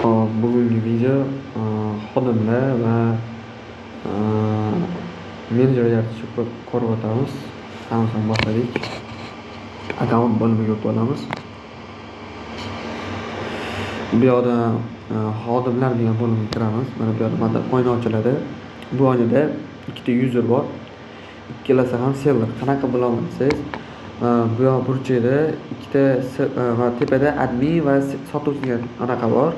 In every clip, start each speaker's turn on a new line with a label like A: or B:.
A: Hop, bugungi video xodimlar va menejer yaratishni ko'rib o'tamiz. Hammasini boshladik. Akkaunt bo'limiga o'tib olamiz. Bu yoqda xodimlar degan bo'limga kiramiz. Mana bu yoqda mana oyna ochiladi. Bu oynada ikkita user bor. Ikkalasi ham seller. Qanaqa bilaman desangiz, bu yoq burchakda ikkita va tepada admin va sotuvchi degan anaqa bor,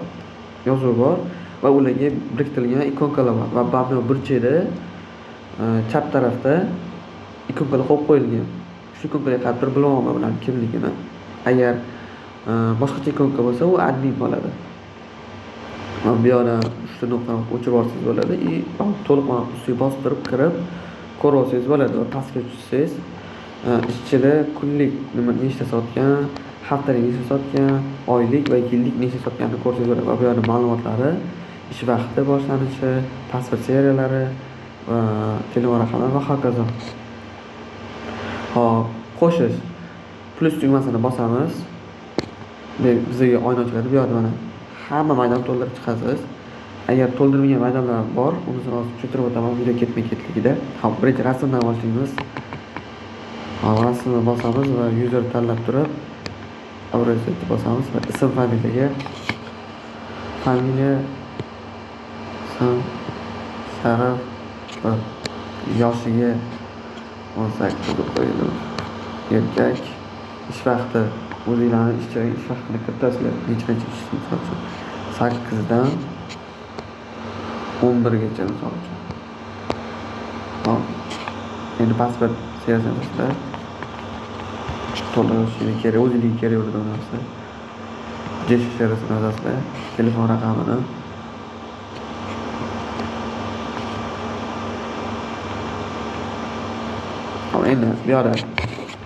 A: yozuv bor va ularga biriktirilgan ikonkalar bor. Va bu burchakda chap tarafda ikonkalar qo'yib qo'yilgan. Shu ikonkalarga qarab turib bilaman ularning kimligini. Agar boshqacha ikonka bo'lsa, u admin bo'ladi. Va bu yoqdan uchta nuqtani o'chirib olsangiz bo'ladi и to'liq ustiga bosib turib kirib ko'rib olsangiz bo'ladi. Va pastga tushsangiz, ishchilar kunlik nima nechta sotgan, haftalik nechta sotgan, oylik va yillik nechta sotganini ko'rsangiz bo'ladi. Va bu yoqda ma'lumotlari, ish vaqti boshlanishi, pasport seriyalari va telefon raqami va hokazo. Hop, qo'shish plus tugmasini bosamiz. Bizga oyna ochiladi. Bu yoqda mana hamma maydonni to'ldirib chiqasiz. Agar to'ldirilmagan maydonlar bor, unisini hozir tushuntirib o'taman video ketma-ketligida. Hop, birinchi rasmdan boshlaymiz. Hop, rasmni bosamiz va user tanlab turib образец bosamiz va ism familiyaga familiya, ism, sharaf va yoshiga 18 deb qo'ydim. Erkak, ish vaqti o'zinglarni ish vaqtini kiritasizlar. Necha-necha ish misol uchun 8dan 11gacha misol uchun. Hop, endi pasport seriyasini yozasizlar. To'ldirishinglar kerak, o'zingizga kerak bo'lgan narsa. Jesh seriyasini yozasizlar, telefon raqamini. Hop, endi bu yoqda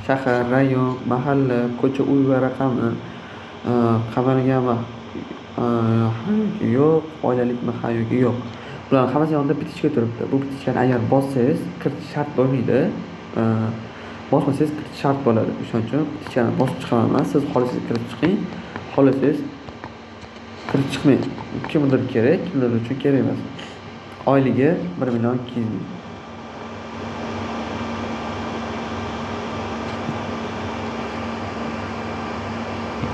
A: shahar, rayon, mahalla, ko'cha, uy va raqami, qamalganmi, ha yoki yo'q, oilalikmi, ha yoki yo'q. Bularning hammasi yonida pitichka turibdi. Bu pitichkani agar bossangiz, kiritish shart bo'lmaydi. Bosmasangiz kiritish shart bo'ladi. O'shaning uchun pitichkani bosib chiqaman emas, siz xohlasangiz kiritib chiqing, xohlasangiz kiritib chiqmang. Kimdir kerak, kimdir uchun kerak emas. Oyligi 1 200 000.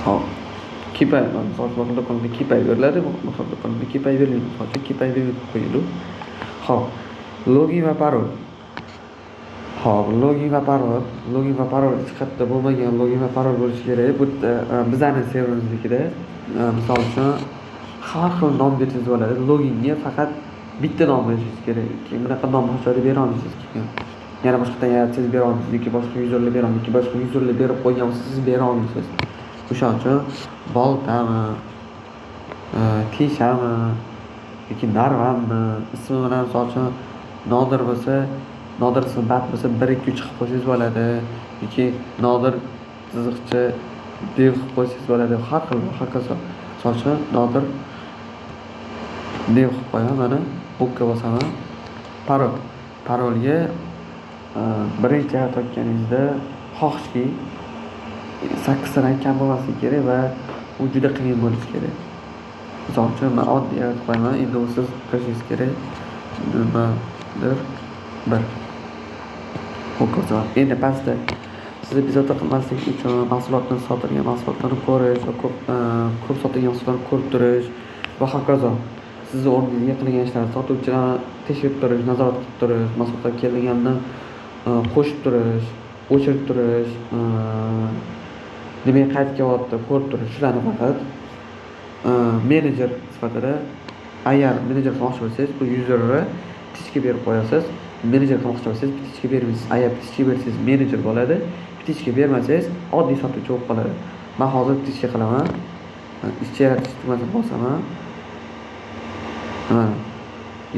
A: Hop, KPI, misol uchun do'konda KPI beriladi, misol do'konda KPI berilmaydi, misol uchun KPI berib qo'yildi. Hop, login va parol. Hop, login va parol, login va parol hech qayerda bo'lmagan login va parol bo'lishi kerak. Bu yerda bizani serverimiznikida, misol uchun har xil nom bersangiz bo'ladi. Loginga faqat bitta nom berishingiz kerak. Keyin bunaqa nom hech joyda bera olmaysiz keyin. Yana boshqatdan yaratsangiz bera olmaysiz yoki boshqa userlar bera olmaysiz, yoki boshqa userlar berib qo'ygan bo'lsa siz bera olmaysiz. O'shaning uchun boltami, teshami yoki narvami, ismi bilan misol uchun Nodir bo'lsa, Nodir ismi bat bo'lsa 1 2 3 qilib qo'ysangiz bo'ladi yoki Nodir chiziqcha dev qilib qo'ysangiz bo'ladi. Har xil hokazo. Misol uchun Nodir dev qilib qo'yaman, mana bukka bosaman. Parol. Parolga birinchi yaratib otganingizda xohishki 8 tadan kam bo'lmasligi kerak va u juda qiyin bo'lishi kerak. Misol uchun men oddiy yaratib qo'yaman, endi u siz qilishingiz kerak. Nimadir 1. Hokazo. Endi pastda sizni bezovta qilmaslik uchun mahsulotni sotilgan mahsulotlarni ko'rish va ko'p sotilgan mahsulotlarni ko'rib turish va hokazo. Sizni o'rningizga qilingan ishlarni sotuvchilarni tekshirib turish, nazorat qilib turish, mahsulotlar kelganini qo'shib turish, o'chirib turish, nimaga qaytib kelyapti ko'rib turish, shularni faqat menejer sifatida agar menejer qilmoqchi bo'lsangiz, bu userni pitichka berib qo'yasiz. Menejer qilmoqchi bo'lsangiz, pitichka bermaysiz. Agar pitichka bersangiz menejer bo'ladi, pitichka bermasangiz oddiy sotuvchi bo'lib qoladi. Men hozir pitichka qilaman. Ishchi yaratish tugmasini bosaman. Mana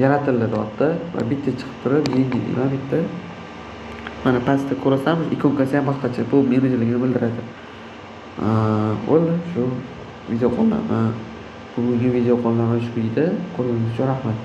A: yaratildi deyapti va bitta chiqib turib, yangi deyman bitta. Mana pastda ko'rasanmi, ikonkasi ham boshqacha. Bu menejerligini bildiradi. Bo'ldi, shu video qo'llanma. Bugungi video qo'llanma shu edi. Ko'rganingiz uchun rahmat.